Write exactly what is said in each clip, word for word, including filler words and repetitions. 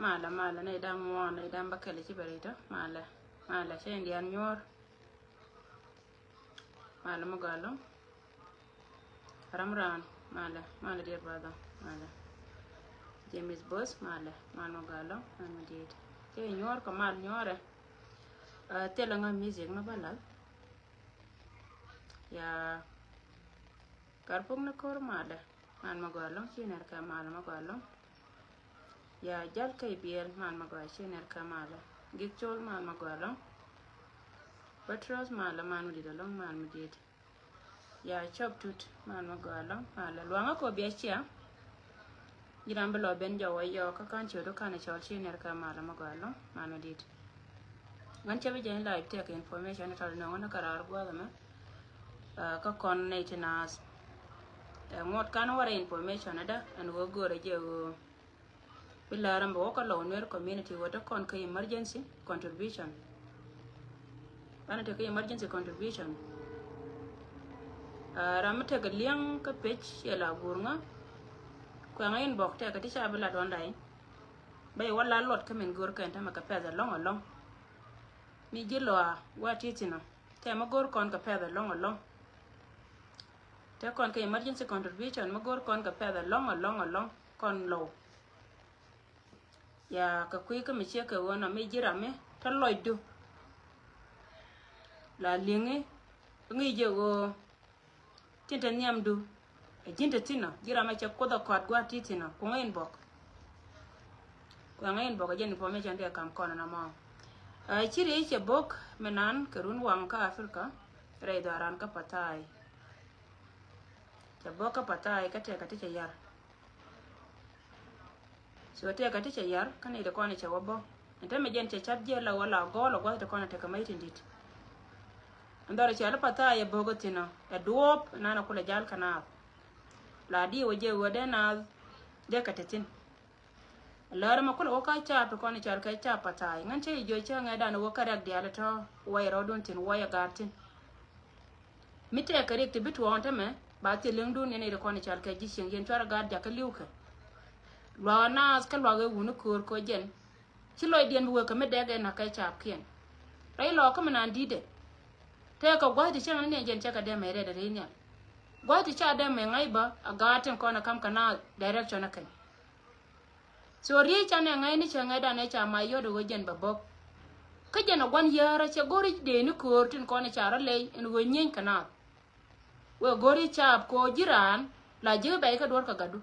Malɛ, malɛ, nɛy da̱ŋ muɔ̱ɔ̱n, nɛy da̱ŋ bäkɛl ci bɛ rɛy tɔ. Malɛ, malɛ, cɛ Indian nyuɔ̱ɔ̱r. Malɛ mi gɔaa ɛlɔ̱ŋ. Ram Raan, malɛ, malɛ diet brother, malɛ. James Boss, malɛ, mal mi gɔaa ɛlɔ̱ŋ, mal mi diet. Cɛ nyuɔ̱ɔ̱r kɛ mal nyuɔ̱ɔ̱rɛ. Ɛ, thilɛ ŋa music mi bä lath. Ya, Karpuk ni ko̱r, malɛ. Mal mi gɔaa ɛlɔ̱ŋ, ci nɛr kɛ mal mi gɔaa ɛlɔ̱ŋ. Ya, Jal Kɛy Biɛl, mal mi gɔaa, ci nɛr kɛ malɛ. Gik Col, mal mi gɔaa ɛlɔ̱ŋ. Petros, malɛ, mal mi diet ɛlɔ̱ŋ, mal mi diet. Ya, Cop Tut, mal mi gɔaa ɛlɔ̱ŋ, malɛ. Luaŋä kɔ bia cia. Ji̱ ram bi lɔ ben jɔwä yɔɔk kä ka̱n ciötdu ka̱n ɛ cɔl, ci nɛr kɛ malɛ mi gɔaa ɛlɔ̱ŋ, mal mi diet. Ɣän cä bi jɛn live tɛk information tɔt nɔŋ ni kɛ raar gua̱a̱th ɛmɛ. Ɛ, kä kɔn nɛy ti naath. Ɛ, ŋuɔt kan warɛ information ɛdä ɛn ɣöö görɛ jɛ ɣöö bi läärä mi wä kä Lɔw Nuer community wä te kɔn kä emergency contribution. Banɛ te kä emergency contribution. Ɛ, ram mi tekɛ liɛŋ kä page yɛ la guur ŋä. Kuɛŋä inbox tɛkɛ ti ca bi la dɔ̱ŋ day. Bä yɛ wä la luɔt kä min go̱o̱r kɛn tämɛ kɛ pɛth ɛlɔ̱ŋ ɛlɔ̱ŋ. Mi ji̱ lɔa wa ti thi̱n ɔ. Tɛmɛ go̱o̱r kɔn kɛ pɛth ɛlɔ̱ŋ ɛlɔ̱ŋ. Te kɔn kɛ emergency contribution mi go̱o̱r kɔn kɛ pɛth ɛlɔ̱ŋ ɛlɔ̱ŋ ɛlɔ̱ŋ kɔn Lɔw. Ya kɛ kui̱ kä mi ciek kɛ ɣöö nɔ mi ji̱ ram mi te lɔcdu. La li̱ŋi ŋi̱i̱c jɛ ɣöö tin te nhiamdu. Ɛ ji̱n te thi̱n ɔ, ji̱ ram ɛ cɛ Kuoth ɛ kɔat gua̱a̱th ti thi̱n ɔ, kuŋä inbox. Kuɛŋä inbox ɛ jɛn information ti ɛ ka̱m kɔn ɛn ɛmɔ. Ɛ, ci riey cɛ bo̱k mi nan kɛ run waŋ kä Africa, rɛy dhɔaaran kä Pathai. Cɛ bo̱k kä Pathai kä tɛkɛ ti cɛ yar. So tëëkä ti cɛ yar kä nɛy ti kɔn cɛ wä bä. Ɛn te mɛ jɛn cɛ ca̱p jiɛl la wä la gɔɔl ɛ gua̱th ti kɔn tekɛ mac tin di̱t. Ɛn dhɔr cɛ li Pathai ɛ bo̱k ɛ thi̱n ɔ ɛ duɔ̱ɔ̱p ɛn an ɛ kulɛ jal kɛ naath. La diɛ wä jɛ ɣöö dee naath dee kɛ te thi̱n. Lär mɛ kulɛ wä kä ca̱p ti kɔn cɔal kɛ ca̱p Pathai. Ŋän cä ji̱ jiök cä ŋɛ̈tdan wä kä rɛk diaal tɔ̱ wä yɛ rɔɔdun thi̱n wä yɛ gaat thi̱n. Mi tɛɛkɛ rik ti bi tuɔɔŋ tämɛ ba thil li̱ŋdun yɛn iri kɔn i̱ cal kɛ ji̱ cieŋ yɛn cuarɛ gaat jakä li̱wkɛ. Luaak naath kä luaak ëë wuni köör kɛ jɛn. Ci lɔcdiɛn bi wek kɛ mi dɛk ɛ na̱k kɛ caapkiɛn. Rɛy lɔɔkä mi naan di̱tdɛ. Tɛɛkɛ gua̱th ti cäŋ ni niɛ jɛn cɛ kɛ dɛmɛ rɛɛdɛ rɛy nhial. Gua̱th ti ca dɛmɛ ŋa̱c bä a gaat tin kɔn ɛ ka̱m kɛ naath direction ɛ kɛny. So riey canɛ ŋäcni cɛ ŋäcdan ɛ ca ma yɔt ɛ ɣöö jɛn bɛ bok. Kä jɛn ɛ gua̱n yäärä cɛ go̱ri dëëni köör tin kɔn ɛ ca rɔ lɛy ɛn ɣöö nyieeny kɛ naath. Wëë go̱ri caap kɛ ɣöö ji̱ raan la ji̱ bɛc kä duɔ̱r kɛ gatdu.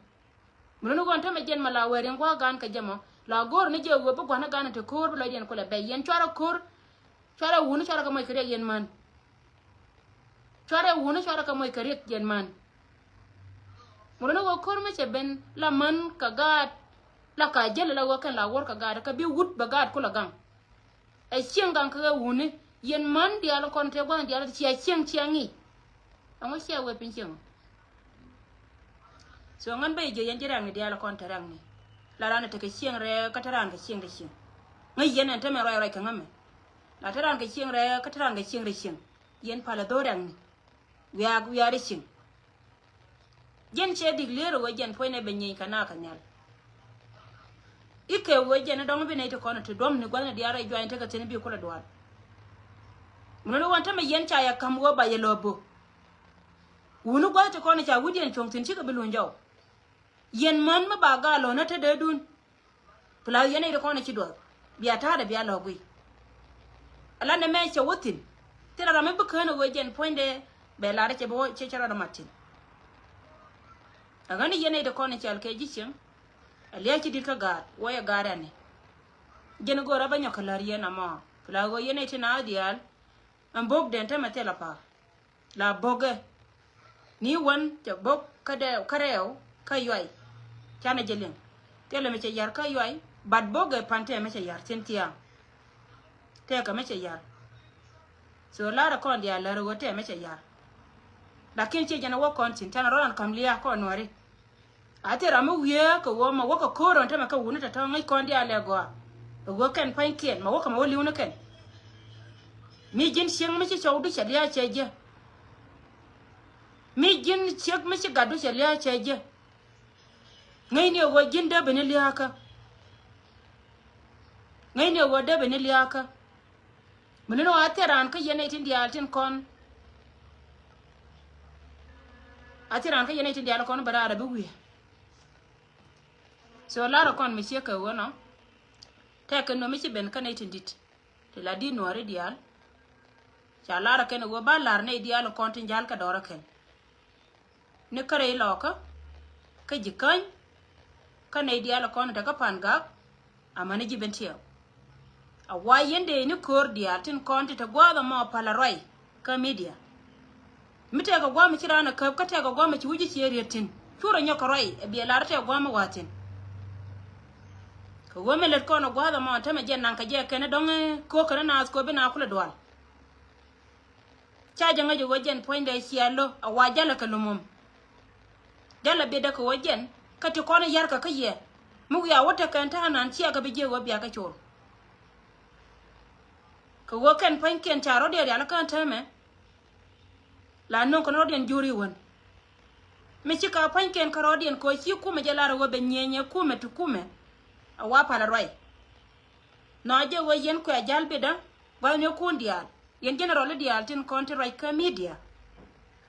Mi luni ɣöö ɛn tämɛ jɛn mɛ la wee riɛŋ gua̱a̱k gaan kɛ jɛ mɔ la go̱r ni jɛ ɣöö bi gua̱n ɛ gaan ɛ te köör bi lɔcdiɛn kulɛ bɛc yɛn cuarɛ köör. Cuarɛ wuni cuarɛ kɛ moc kɛ riɛk yɛn män. Cuarɛ wuni cuarɛ kɛ moc kɛ riɛk yɛn män. Ŋuɔ̱t ni ɣöö ko̱r mi cɛ ben la män kɛ gaat la ka jäl la ɣöö kɛn la wuɔ̱r kɛ gaat kɛ bi wut bɛ gaat kulɛ gaŋ. Ɛ cieŋ gaŋ kɛ ɣɛ wuni yɛn män diaal kɔn tëë gua̱n diaal ti cia cieŋ cia ŋi̱i̱c. Ɛŋu cia wee piny cieŋ. So ŋän ben jiök yɛn ji̱ rɛ̈kni diaal kɔn te rɛ̈kni. La raan tekɛ cieŋ rɛɛk kä te raan kɛ cieŋ te cieŋ. Ŋäc yɛn ɛn te mɛ ruac ruac kɛ ŋämɛ. La te raan kɛ cieŋ rɛɛk kä te raan kɛ cieŋ te cieŋ. Yɛn palä dho̱r rɛ̈kni. Wiaa wiaa rɛy cieŋ. Jɛn cɛ dik lier ɣöö jɛn puɔ̱nydɛ bɛ nyieeny kɛ naath kɛ nhial. Ikɛ ɣöö jɛn dɔ̱ŋ bi nɛy ti kɔn ti duɔ̱m ni gua̱thni diaal rɛy juany tekɛ thi̱n bi kulɛ duaal. Ŋuni ni ɣöö tämɛ yɛn ca yɛ ka̱m ɣöö ba yɛ lɔ bo̱k. Wuni gua̱th ti kɔn ca wi̱cdiɛn cuɔ̱ŋ thi̱n cikɛ bi luny jɔw. Yɛn män mi ba gaa lɔ̱nä te dee dun. Pla yɛn nɛy ti kɔn ci duɔth bia ta̱a̱dɛ bia lɔ̱k guiy. Ala nɛmɛ cɛ wä thi̱n. Thilɛ ram mi bi kään ɛ ɣöö jɛn puɔ̱nydɛ bɛ lar cɛ bi wä cɛ cɛ rɔɔdɛ mat thi̱n. Ɛ ɣän ni yɛn nɛy ti kɔn cɔal kɛ ji̱ cieŋ. Ɛ lia̱a̱ ci di̱t kä gaat wä yɛ gaat ɛni. Jɛn go̱o̱rä bä nyɔk kɛ la̱r yɛn amɔ. Pla ɣöö yɛn nɛy ti naath diaal. Ɛn bo̱k den tämɛ thilɛ pa̱a̱r. La bo̱kɛ. Ni wän cɛ bo̱k kä dɛ kä rɛw kä yuay. Canɛ jɛ liŋ. Thilɛ mi cɛ yar kä yuay. Bat bo̱kɛ pan tɛmɛ cɛ yar thi̱n thia̱a̱ŋ. Tɛkɛ mi cɛ yar. So larɛ kɔn diaal lär ɣöö tɛmɛ cɛ yar. Lakin ciɛ jɛn ɛ wä kɔn thi̱n canɛ rɔ̱ an ka̱m lia̱a̱ kɔn nuääri. A thil ram mi wiee kɛ ɣöö mɛ wäkɛ ko̱r ɣän tämɛ kɛ wuni tɔ̱tɔ̱ ŋäc kɔn diaal lɛ gɔaa. Ɛ ɣöö kɛn pa̱nykiɛn mɛ wäkɛ mɛ wä li̱w ni kɛn. Mi ji̱n cieŋ mi ci cɔwdu cɛ lia̱a̱ cɛ jiɛ. Mi ji̱n ciek mi ci gatdu cɛ lia̱a̱ cɛ jiɛ. Ŋäcni ɛ ɣöö ji̱n dee ben ni lia̱a̱kä. Ŋäcni ɣöö dee ben ni liaakä. Mi luni ɣöö a thil raan kä yɛn nɛy tin diaal tin kɔn. A thil raan kä yɛn nɛy tin diaal kɔn bɛ raar a bi wiee. So larä kɔn mi ciek kɛ ɣöö nɔ. Tɛkɛ nömi ci ben kä nɛy tin di̱t. Ti la di̱t nuɔ̱ɔ̱ri diaal. Ca larä kɛn ɣöö ba lar nɛy diaal kɔn tin ja̱l kɛ dɔɔrä kɛn. Ni kä rɛy lɔkä, kä ji̱ käny, kä nɛy diaal kɔn in te kä Pan Gak, amäni ji̱ ben tiɛɛk. A wa yɛn dee ni köör diaal tin kɔn ti te gua̱a̱th ɛmɔ pal a ruac kä media. Mi tɛkɛ gua̱a̱th mi ci raan a käp, kä tɛkɛ gua̱a̱th mi ci wi̱c ci riet thi̱n. Cu rɔ nyɔk kɛ ruac, ɛ biɛ lar tɛkɛ gua̱a̱th mi wa̱a̱ thi̱n. Kɛ ɣöö mi lät kɔn a gua̱a̱th ɛmɔ, tämɛ jɛ naŋ kɛ jɛ kɛn dɔ̱ŋ, eh, köök kɛn naath kɛ ɣöö bi naath kulɛ dual. Ca jɛ ŋäc ɛ ɣöö jɛn puɔ̱nydɛ ciɛ lo̱ a wa jalɛ kɛ lumum. Jalɛ biɛtdɛ kɛ ɣöö jɛn kä ti kɔn yar kɛ kä yɛ. Mi wiaa wä tekɛ ɛn ta̱a̱ nan ciɛ kɛ bi jiɛk ɣöö bia kɛ col. Kɛ ɣöö kɛn pua̱nykiɛn ca rɔ̱diɛn rial kä ɛn täämɛ. La no̱o̱ŋ kɛn rɔ̱diɛn juri wän. Mi ci ka pua̱nykiɛn kä rɔ̱diɛn kɛ ɣöö ci kumɛ jɛ lar ɛ ɣöö bɛ nyieenyɛ kumɛ ti kumɛ. A wa pal a ruac. Nɔ jɛ ɣöö yɛn kuɛ jal biɛtdä gua̱thnikun diaal. Yɛn general diaal tin kɔn ti ruac kä media.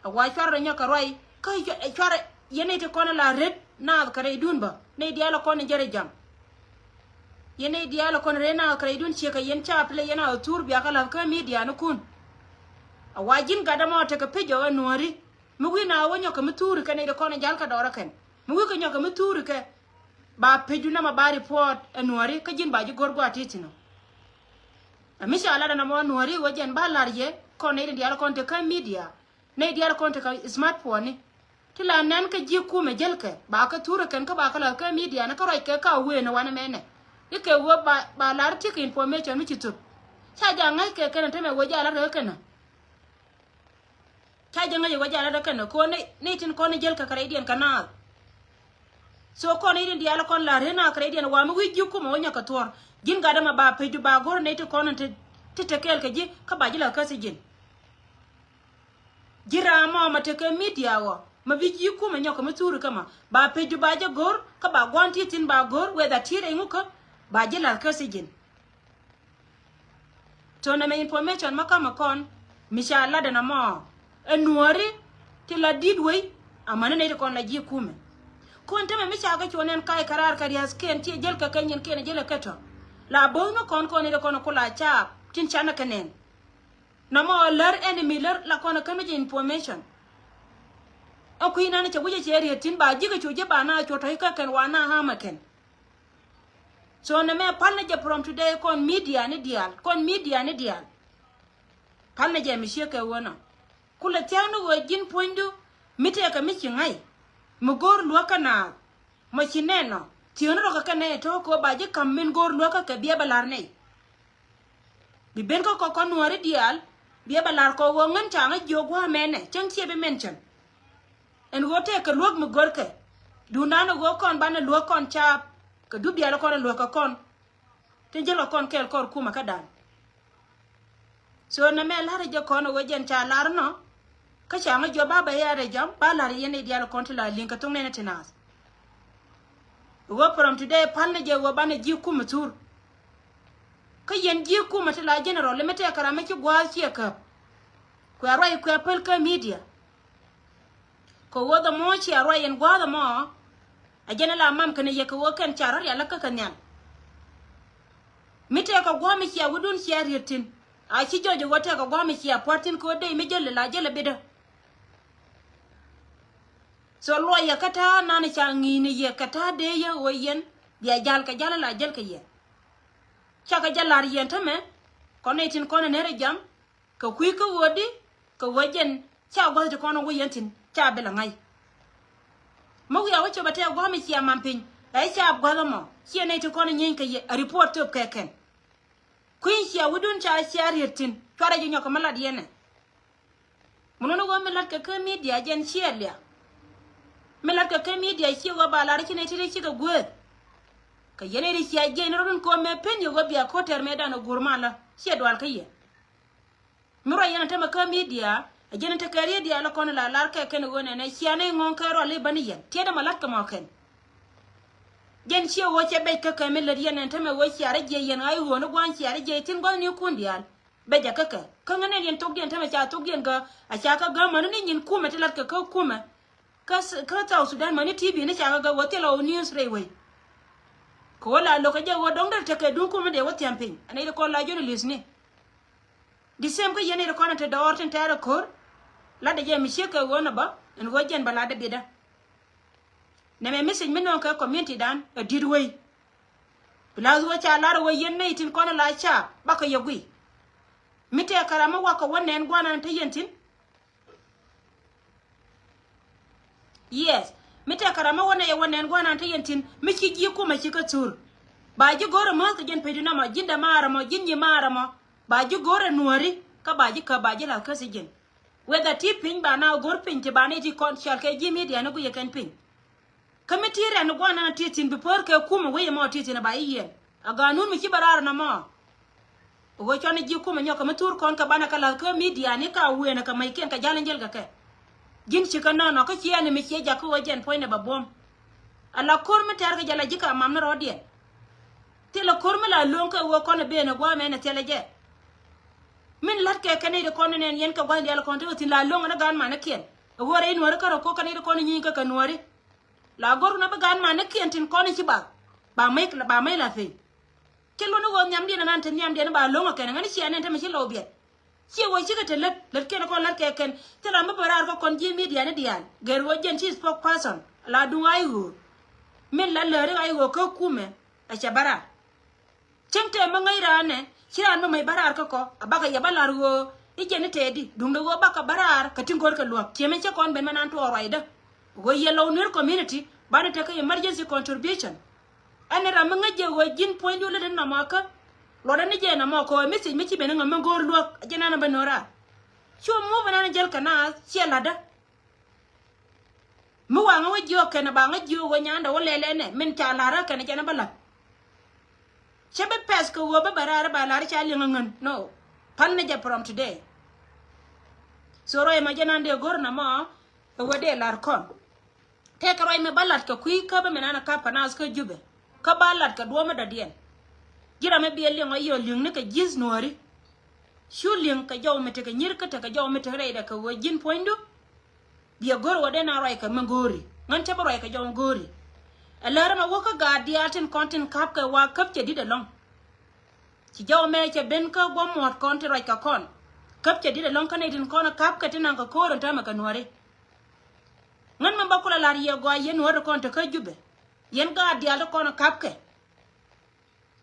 A wa cuarɛ nyɔk kɛ ruac kä cuarɛ yɛn nɛy ti kɔn la ret naath kɛ rɛydun bä nɛy diaal kɔn in jɛ rɛ jam. Yɛn nɛy diaal kɔn ret naath kɛ rɛydun ciekɛ yɛn ca play yɛn a thuur bia kɛ la̱th kä media nikun. A wa ji̱n gatdä mɔ tekɛ pec ɔ ɛ nuɔ̱ɔ̱ri. Mi wi̱i̱ naath wä nyɔk kɛ mi thuuri kɛ nɛy ti kɔn in ja̱l kɛ dɔɔrä kɛn. Mi wi̱i̱ kɛ nyɔk kɛ mi thuuri kɛ. Ba pecdu namɔ ba report ɛ nuɔ̱ɔ̱ri kä ji̱n ba ji̱ go̱r gua̱a̱th ti thi̱n ɔ. Ɛ mi ca lat ɛn ɛmɔ nuɔ̱ɔ̱ri wä jɛn ba la̱r yɛ kɔn nɛy tin diaal kɔn te kä media. Nɛy diaal kɔn te kä smartphone ni. Ti la nɛn kä ji̱ kumɛ jälkɛ ba kɛ thurɛ kɛn kä ba kɛ la̱th kä media ni kä ruac kɛ ka wëë ni wanɛ mɛnɛ. Ikɛ wä ba, ba la̱r ti kɛ information mi ci thop. Ca ja̱ ŋäc kɛ kɛn ɛ tämɛ wä ja̱ la̱r kɛ kɛn ɛ. Ca jɛ ŋäc ɛ wä jɛ alɛ dä kɛn ɛ ko̱n ni, ni tin kɔn ni jäl kɛ kɛ rɛydiɛn kɛ naath. So kɔn ni tin diaal kɔn la ri naath kɛ rɛydiɛn wa mi wi̱c ji̱ kumɛ wä nyɔk kɛ thuɔ̱ɔ̱r. Ji̱n gat ɛmɛ ba pecdu ba go̱r ni ti kɔn ti, ti te kɛɛl kɛ ji̱ kä ba ji̱ la käth i̱ ji̱n. Ji̱ ram mɔ mɛ tekɛ media wä mɛ bi ji̱ kumɛ nyɔk kɛ mi thuri kä mɛ ba pecdu ba jɛ go̱r kä ba gua̱n ti thi̱n ba go̱r whether ti rɛy ŋukä ba ji̱ la käth i̱ ji̱n. Tɔ̱ nɛmɛ information mä kamɛ kɔn mi ca lat ɛn ɛmɔ ɛ nuɔ̱ɔ̱ri ti la di̱t wei. Amäni nɛy ti kɔn la ji̱ kumɛ. Kɔn tämɛ mi ca kɛ cuɔ̱n ɛn kac kɛ raar kɛ ria̱thkiɛn ciɛ jäl kɛ kɛ nyin kiɛn jäl kɛ tɔ̱. La bo̱o̱th mi kɔn kɔn nɛy ti kɔn ku la caap tin canɛ kɛ nɛn. Nɔmɔ lär enemy lär la kɔn kä mi jɛ information. Ɛ kui̱ nan cɛ wi̱cɛ cɛ riet tin ba ji̱ kɛ cu ji̱ ba na cuɔ tɔ̱c kä kɛn wa na hamɛ kɛn. So nɛmɛ pal ni jɛ from today kɔn media ni diaal, kɔn media ni diaal. Pal ni jɛ mi ciek kɛ ɣöö nɔ. Kulɛ thia̱k ni ɣöö ji̱n puɔ̱nydu mi tëëkɛ mi ci ŋa̱c. Mi go̱o̱r luäk kä naath. Mɔ ci nɛn nɔ. Thiööni rɔ kɛ kɛ nɛy tɔ̱ kɛ ɣöö ba ji̱ ka̱m min go̱o̱r luäk kä kɛ biɛ bɛ la̱r nɛy. Bi ben kä kɔ kɔn nuɔ̱ɔ̱ri diaal, biɛ bɛ la̱r kɔ ɣöö ŋän ca ŋä jiök gua̱a̱mɛnɛ, cäŋ ciɛ bi mention. Ɛn ɣöö tëëkɛ luäk mi görkɛ. Duundan ɛ ɣöö kɔn banɛ luäk kɔn caap, kɛ dup diaal kɔn ɛ luäk kɛ kɔn. Tin jäl kɛ kɔn kɛɛl kɔr kumɛ kädan. So nɛmɛ la̱rä jɛ kɔn ɛ ɣöö jɛn ca lar nɔ. Kä ca ŋä jiɔp ba bɛ yɛɛr ɛ jam, ba la̱r yɛn i̱ diaal kɔn ti la li̱ŋ kɛ thoŋ nɛn ɛ ti naath. Ɣöö from today pal ni jɛ ɣöö banɛ ji̱ kumɛ thur. Kä yɛn ji̱ kumɛ ti la general, mi tɛkɛ ram mi ci gua̱a̱th ciɛ käp. Kuɛ ruac kuɛ päl kä media. Kɛ ɣöö dhɛ mɔ cia ruac yɛn gua̱a̱th ɛmɔ. A jɛn ɛ la mam kɛn yɛ kɛ ɣöö kɛn ca rɔ̱ rial kä kɛ nhial. Mi tɛkɛ gua̱a̱th mi cia wi̱dun cia riet thi̱n. A ci jɔc ɣöö tɛkɛ gua̱a̱th mi cia pua̱t thi̱n kɛ ɣöö dee mi jäl la jäl ɛ bitdä. So luɔyɛ kä ta̱a̱ nan ca ŋi̱i̱ni yɛ kɛ ta̱a̱ dee yɛ ɣöö yɛn bia jal kɛ jal la jäl kɛ yɛ. Cakɛ jɛ la̱r yɛn tämɛ kɔn nɛy tin kɔn ɛ ner ɛ jam. Kɛ kui̱ kä ɣöödi kɛ ɣöö jɛn ca gua̱th ti kɔn ɛ wä yɛn thi̱n ca bi lɛ ŋa̱c. Mi wiaa wä cop ɛ tɛk gua̱a̱th mi cia mam piny ɛ ca gua̱th ɛmɔ ciɛ nɛy ti kɔn ɛ nyieeny kɛ yɛ ɛ report thöp kɛ kɛn. Kui̱ny cia wi̱dun ca cia riet thi̱n cuarɛ ji̱ nyɔk kɛ mi lat yɛn ɛ. Mi nɔni ɣöö mi latkɛ kä media jɛn ciɛ liak. Mi latkɛ kä media ciɛ ɣöö ba lar ci nɛy ti ri cikɛ gueeth. Kɛ yɛn ri cia jiɛc ni rɔ̱dun kɔmɛ pen yɛ ɣöö bia ko̱tɛr mëëdan ɛ guur malä ciɛ dual kä yɛ. Mi ruac yɛn a tämɛ kä media a jɛn tekɛ riet diaal kɔn la lar kɛ kɛn ɣöö nɛnɛ cia nɛy ŋɔ̱ŋ kɛ rual i̱ bäni yɛn tiɛt ɛmɛ latkɛ mɔ kɛn. Jɛn ciɛ ɣöö cɛ bec kä kɛ mi lät yɛn ɛn tämɛ ɣöö ciarɛ jiɛc yɛn ɣa̱c ɣöö ni gua̱a̱n ciarɛ jiɛc thi̱n gua̱thni̱ kundiaal. Bec ɛ kä kɛ kä ŋän ɛn yɛn thokdiɛn tämɛ ca thokdiɛn kä a ca kä gäm mäni ni nyin kumɛ ti lat kɛ kä kumɛ. Kä South Sudan mäni T V ni ca kä gäm ɣöö thilɛ ɣöö news rɛy wec. Kɛ ɣöö la lo̱k kɛ jɛ ɣöö dɔ̱ŋ dee tekɛ duŋ kumɛ dee wä thiam piny ɛn ɛ ti kɔn la journalist ni. The same kä yɛn ɛ ti kɔn ɛ te dɔɔr tin tɛɛr ɛ ko̱r. Lat dee jɛ mi ciek kɛ ɣöö nɛ bä ɛn ɣöö jɛn bä lat dee biɛtdä. Nɛmɛ message mi nɔŋ kɛ community dan ɛ di̱t wei. Plus wä ca lar wä yɛn nɛy tin kɔn la ca bakɛ yɛ gui. Mi tɛk kɛ ram mi wakɛ wä nɛn guanan te yɛn thin. Yes. Mi tɛk kɛ ram mi wä nɛy wä nɛn guanan te yɛn thin mi ci ji̱ kumɛ ci kä thur. Ba ji̱ go̱rɛ mäth kɛ jɛn pecdu namɔ ji̱n dɛ maarɛ mɔ ji̱n nyi maarɛ mɔ. Ba ji̱ go̱rɛ nuääri kä ba ji̱ käp ba ji̱ la̱th kä thi̱ji̱n. Whether ti piny ba na go̱r piny ti ba ni ti kɔn cɔal kɛ ji̱ media ni guiyɛ kɛn piny. Kä mi ti rɛn guanan ti thin bi pär kɛ kumɛ wec ɛmɔ ti thin ba i̱ yiɛn. A ganun mi ci bɛ raar na mɔ. Ɣöö cuan ji̱ kumɛ nyɔk kɛ mi thur kɔn kɛ banɛ kɛ la̱th kä media ni ka wen kɛ mɛykiɛn kɛ jal in jel kɛ kɛ. Ji̱n ci kä nɔnɔ kä ci ɛn mi ciɛ jak kä ɣöö jɛn puɔ̱nynɛ bɛ buɔ̱m. A la ko̱r mi tɛr kɛ jɛ la ji̱ ka mam ni rɔɔdiɛn. Thilɛ ko̱r mi la lo̱ŋ kɛ ɣöö kɔn ɛ ben ɛ gua̱a̱mɛ ɛn ɛ thilɛ jɛ. Min la̱t kɛ kɛn i̱ ri kɔn in ɛn yɛn kɛ gua̱a̱th diaal kɔn ti ɣöö thi̱n la lo̱ŋ ɛn ɛ gaan manikiɛn. Ɛ ɣöö rɛy nuääri kärɔ ko̱ kɛn i̱ ri kɔn in nyi̱i̱ŋ kä kɛ nuääri. La go̱r na bi gaan manikiɛn tin kɔn in ci bak. Ba mec ba mec la piny. Ci luni ɣöö nhiamdiɛn anan te nhiamdiɛn ba lo̱ŋ ɛ kɛn ɛ ŋäni ciɛ nɛn te mi ci lɔw biɛt. Ciɛ ɣöö cikɛ te lät lätkiɛn kɔn la̱t kɛ kɛn thil ram mi bä raar kä kɔn ji̱ midiani diaal gɛr ɣöö jɛn ci spokesperson la duŋ a i̱ ɣöö. Min la läri a i̱ ɣöö kä kumɛ a cɛ bä raar. Cäŋ tɛm mi ŋäc raan nɛ ci raan mi mäc bä raar kä kɔ a bakɛ yɛ bä la̱r ɣöö i̱ jɛn i̱ tɛɛdi duundɛ ɣöö bakɛ bä raar kɛ ti go̱rkɛ luäk ciɛ mi cä kɔn ben mɛ nan tuɔɔk ruacdä. Ɣöö yɛ lɔw nuer community banɛ tekɛ emergency contribution. Ɛn ni ram mi ŋäc jɛ ɣöö ji̱n puɔ̱nydu lätdä nɔmɔ kä luɔtdä ni jɛ nɔmɔ kɛ ɣöö message mi ci ben iŋɔ mi go̱o̱r luäk a jɛ nan bä no̱ra. Cu mup ɛn an jäl kɛ naath ciɛ la̱tdä. Mi waŋä wä jiök kɛn ba ŋä jiök wä nyandɛ wä lɛlɛ nɛ min ca la̱rä kɛn jɛn bä la̱t. Cä bi pɛth kɛ ɣöö bä bɛ raar ba la̱r ca liŋ ŋän no. Pal ni jɛ from today. So rɔy ma jɛ nan dee go̱r na mɔ ɛ wä dee la̱r kɔn. Tëëkɛ ruac mi ba lat kɛ kui̱ käpä mi nan a kap kɛ naath kä Jubɛ kä ba lat kɛ duɔ̱ɔ̱p mi dɔ̱diɛn. Ji̱ ram mi biɛ liŋ ɔ yio̱ li̱ŋ ni kɛ ji̱th nuääri. Cu li̱ŋ kɛ jɔw mi tekɛ nyi̱r kä tekɛ jɔw mi tekɛ rɛydɛ kɛ ɣöö ji̱n puɔ̱nydu. Biɛ go̱r wä den a ruac kɛ mi go̱o̱ri ŋän cä bi ruac kɛ jɔw mi go̱o̱ri. Ɛ lär ɛmɛ wä kä gaat diaal tin kɔn tin kap kɛ wa käp cɛ di̱t ɛlɔ̱ŋ. Ci jɔw mɛ cɛ ben kä guɔ muɔ̱t kɔn ti ruac kɛ kɔn. Käp cɛ di̱t ɛlɔ̱ŋ kä nɛy tin kɔn kap kɛ tin naŋ kɛ ko̱o̱r ɛn täämɛ kɛ nuääri. Ŋän mi ba kulɛ la̱r yɛ gɔaa yɛn nuääri kɔn te kä Jubɛ. Yɛn gaat diaal ti kɔn kap kɛ.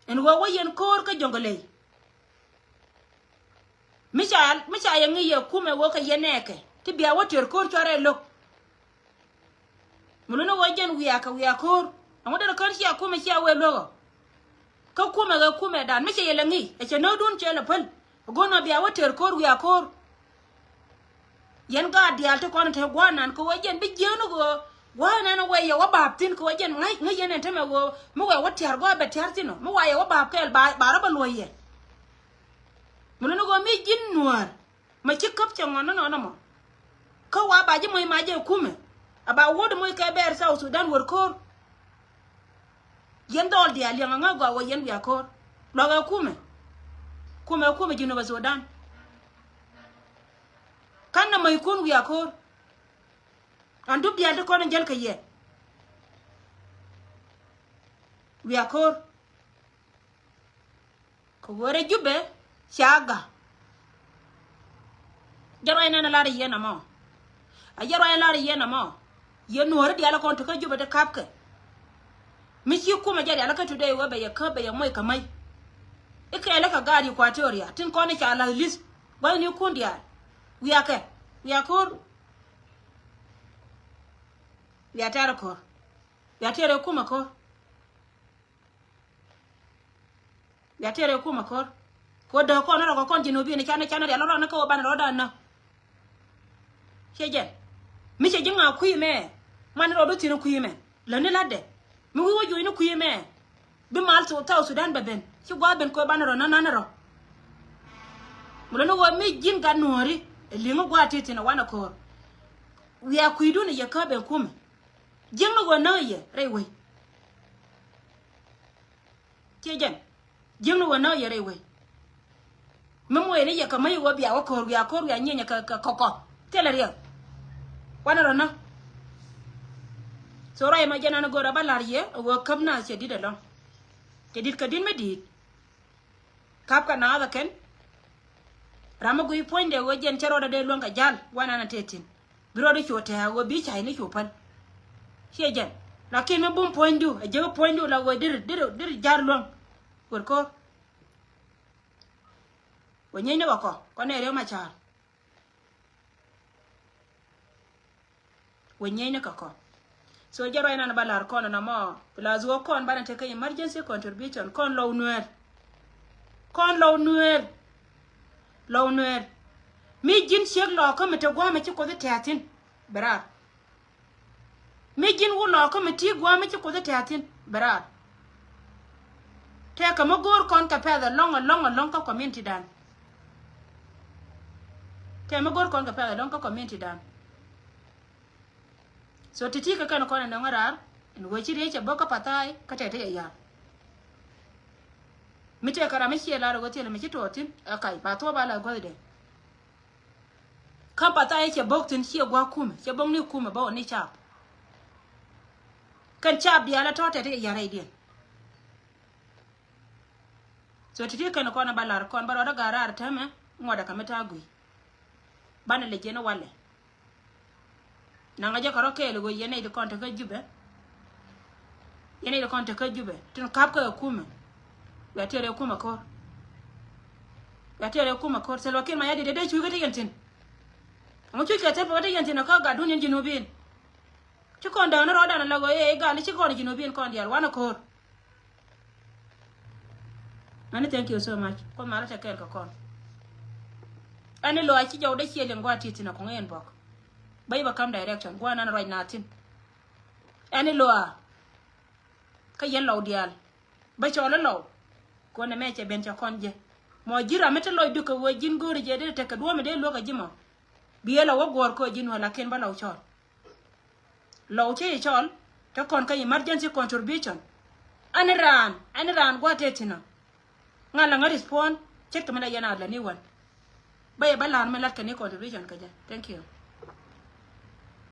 Ɛn ɣöö wä yɛn ko̱o̱r kä Jɔŋlei. Mi ca mi ca yɛ ŋi̱i̱c yɛ kumɛ ɣöö kɛ yɛn nɛɛkɛ ti bia wä tëër ko̱o̱r cuarɛ lo̱k. Mi luni ɣöö jɛn wiakɛ wiak ko̱o̱r ɛŋu derɛ kän cia kumɛ cia wee luäk ɔ. Kä kumɛ ɣɛ kumɛ dan mi cɛ yɛ lɛ ŋi̱i̱c ɛ cɛ nääkdun cɛ lɛ päl. Go̱n ɔ bia wä tëër ko̱o̱r wiak ko̱o̱r. Yɛn gaat diaal ti kɔn te gua̱a̱r nan kɛ ɣöö jɛn bi jiääk ni ɣöö gua̱a̱r nan wɛy yɛ wä ba̱a̱p thi̱n kɛ ɣöö jɛn ŋäc ŋäc yɛn ɛn tämɛ ɣöö mi wɛy wä tia̱r gɔaa bɛ tia̱r thi̱n ɔ mi wa yɛ wä ba̱a̱p kɛɛl ba ba rɔ bä luɔ̱c yɛ. Mi luni ɣöö mi ji̱n nuäär mɛ ci käp cɛ ŋɔn ni nɔn ɛmɔ. Kä wa ba ji̱ moc ma jɛ kumɛ a ba wuɔ̱t moc kɛ bɛɛr South Sudan wär ko̱o̱r. Yɛn dhɔl diaal liɛŋ aŋä gɔaa wä yɛn wiak ko̱o̱r. Luakä kumɛ. Kumɛ kumɛ Jinubä Sudan. Kan nɛ mäckun wiak ko̱o̱r. An dup diaal ti kɔn in jäl kɛ yɛ. Wiak ko̱o̱r. Kɛ ɣöö rɛy Jubɛ ca ga̱. Jɛ ruac nɛn a lar yɛn ɛmɔ. A jɛ ruac a lar yɛn ɛmɔ. Yɛn nuɔ̱ɔ̱ri diaal kɔn te kä Jubɛ ti kapkɛ. Mi ci kumɛ jɛ rial kä today wee bɛ yɛ käp bɛ yɛ moc kɛ mäc. I̱ kɛɛl kɛ gaat Equatoria tin kɔn i̱ ca la̱th li̱th gua̱thnikun diaal. Wiakɛ wiak ko̱o̱r. Wiak tɛ̈r ko̱o̱r. Wiak tɛ̈r kumɛ ko̱o̱r. Bia tëë rɛy kumɛ ko̱r. Kɛ ɣöö dääk kɔn rɔ kɛ kɔn Jinubin canɛ canɛ rial rɔ ni kä ɣöö banɛ rɔɔdan näk. Ciɛ jɛn mi cɛ ji̱ ŋa̱a̱k kui̱ mɛ. Man rɔɔdu thi̱n kui̱ mɛ lätni la̱tdɛ mi wi̱i̱ wä juɔ̱cni kui̱ mɛ. Bi mal South Sudan bɛ ben ci gua̱a̱th ben kɛ ɣöö banɛ rɔ näk näk ni rɔ. Mi lotni ɣöö mi ji̱n gat nuɔ̱ɔ̱ri ɛ li̱ŋ gua̱a̱th ti thi̱n ɛ wanɛ ko̱r. Wiaa kui̱dun ɛ yɛ kä ben kumɛ. Jiäkni ɣöö näk yɛ rɛy wec. Ciɛ jɛn. Jiäkni wä nä yɛ rɛy wec. Mi muɔyɛ ni yɛ kɛ mäc wä bia wä ko̱r wiaa ko̱r wiaa nyieny kɛ kɛ kɔkɔ. Thilɛ riɛk. Wanɛ rɔ nä. So ruac ma jɛn an go̱o̱r a ba la̱r yɛ wä käp na cɛ dit ɛlɔ̱ŋ. Cɛ dit kɛ dit mi di̱i̱t. Kap kɛ naath ɛ kɛn. Ram mi guiy puɔ̱nydɛ ɣöö jɛn cä rɔɔdɛ dee luäŋ kɛ ja̱l wanɛ an a tëë thi̱n. Bi rɔɔdɛ cu tɛ̱̈ɛ̱̈ ɣöö bi ca̱cni cu päl. Ciɛ jɛn. Lakin mi bum puɔ̱nydu ɛ jek puɔ̱nydu la ɣöö dir dir dir ja̱l luäŋ. Wër ko̱r. Wä nyieny ni kɔ kɔ kɔn nɛ riek ma ca̱a̱r. Wä nyieny ni kɛ kɔ. So jɛ ruac nan ba la̱r kɔn na mɔ. Plus wä kɔn banɛ tekɛ emergency contribution kɔn lɔw nueer. Kɔn lɔw nueer. Lɔw nueer. Mi ji̱n ciek lɔɔkä mi te gua̱a̱mɛ ci Kuoth i̱ tɛ̈thin. Bɛ raar. Mi ji̱n wä lɔɔkä mi ti gua̱a̱mɛ ci Kuoth i̱ tɛ̈thin. Bɛ raar. Tɛkɛ mi go̱o̱r kɔn kɛ pɛth ɛlɔ̱ŋ ɛlɔ̱ŋ ɛlɔ̱ŋ kä community dan. Tɛkɛ mi go̱o̱r kɔn kɛ pɛth ɛlɔ̱ŋ kä community dan. So ti̱ti̱ kɛ kɛn kɔn ɛnɔŋ ɛ raar ɛn wee ci riec cɛ bä kä Pathai kä tɛt ti cɛ yar. Mi tëë kɛ ram mi ciɛ lar ɛ wee thilɛ mi ci tuɔɔk thi̱n ɛ kac pa thuɔɔk ba la guäthdɛ. Kä Pathai cɛ bok thi̱n ciɛ gua̱a̱k kumɛ cɛ bok ni kumɛ bä wä ni cap. Kɛn cap diaal ɛ tɔ̱ tɛt ti cɛ yar rɛydiɛn. So ti̱ti̱ kɛn kɔn ɛ ba lar kɔn ba rɔɔdä ga̱a̱r raar täämɛ ŋuɔ̱t ɛ kɛ mi ta̱a̱ gui̱. Banɛ lɛ jiɛn ɛ walɛ. Naŋ a jɛ kɛ rɔ kɛɛl ɣöö yɛn nɛy ti kɔn tekä Jubɛ. Yɛn nɛy ti kɔn tekä Jubɛ tin ka̱p kɛ kumɛ. Bia tiɛɛr ɛ kumɛ ko̱r. Bia tiɛɛr ɛ kumɛ ko̱r Salva Kiir Mayardit dee dee cuc kä ti yɛn thi̱n. Ɛŋu cuc kɛ thil pä kä ti yɛn thi̱n ɛ kä gatdun yɛn Junubin. Ci kɔn dääk ni rɔɔdan ala ɣöö ëë gal ci kɔn Junubin kɔn diaal wanɛ ko̱r. Ani thank you so much. Kuoth marä tɛ kɛɛl kɛ kɔn. Ani lɔa ci jɔw dee ciɛ liŋ gua̱a̱ ti thi̱n a kuŋ in bɔk. Bä i̱ bä kam direction gua̱a̱ nan ruac na thi̱n. Ani lɔa kä yɛn lɔw diaal bä cɔl i̱ lɔw. Kuɔn ɛmɛ cɛ ben cɛ kɔn jɛ mɔ ji̱ ram mi te lɔc duk kɛ wee ji̱n go̱o̱ri jɛ dee tekɛ duɔ̱ɔ̱m mi dee luäk kɛ ji̱ mɔ. Bi yɛ lɔw wä guɔ̱ɔ̱r kɛ wee ji̱n wä lakin bä lɔw cɔl. Lɔw cä i̱ cɔl te kɔn kä emergency contribution. Ɛn raan ɛn raan gua̱a̱th tëë thi̱n ɔ. Ŋa̱l la ŋä respond ce̱tkɛ mi la yɛn a lät ni wän. Bä yɛ bä la̱r mi la̱t kɛ ni contribution kä jɛ. Thank you.